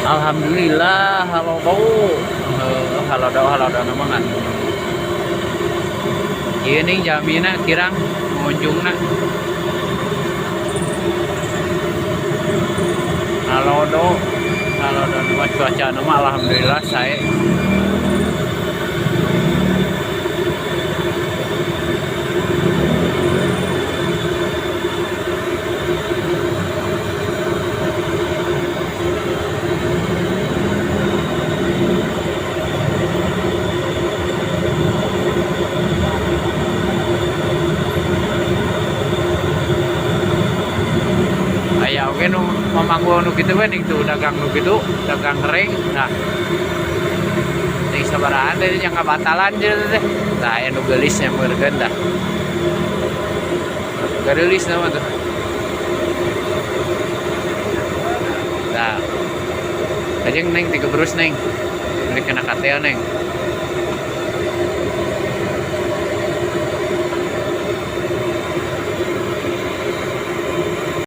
Alhamdulillah halodo. Heuh, halodo halodo na mah ngan. Ieu ning jalmina kirang pengunjungna. Halodo halodo mah cuaca mah alhamdulillah sae. Aya oge nu mamanggung nu kitu we ning tuh dagang nu kitu, dagang kering. Nah. Ning sabarahaan teh nya ngabatalan jeung teh. Tah aya nu geulis nyampeurkeun tah. Gareulis nama tuh. Nah. Kajeng neng tiga berus neng. Beli kena katel neng.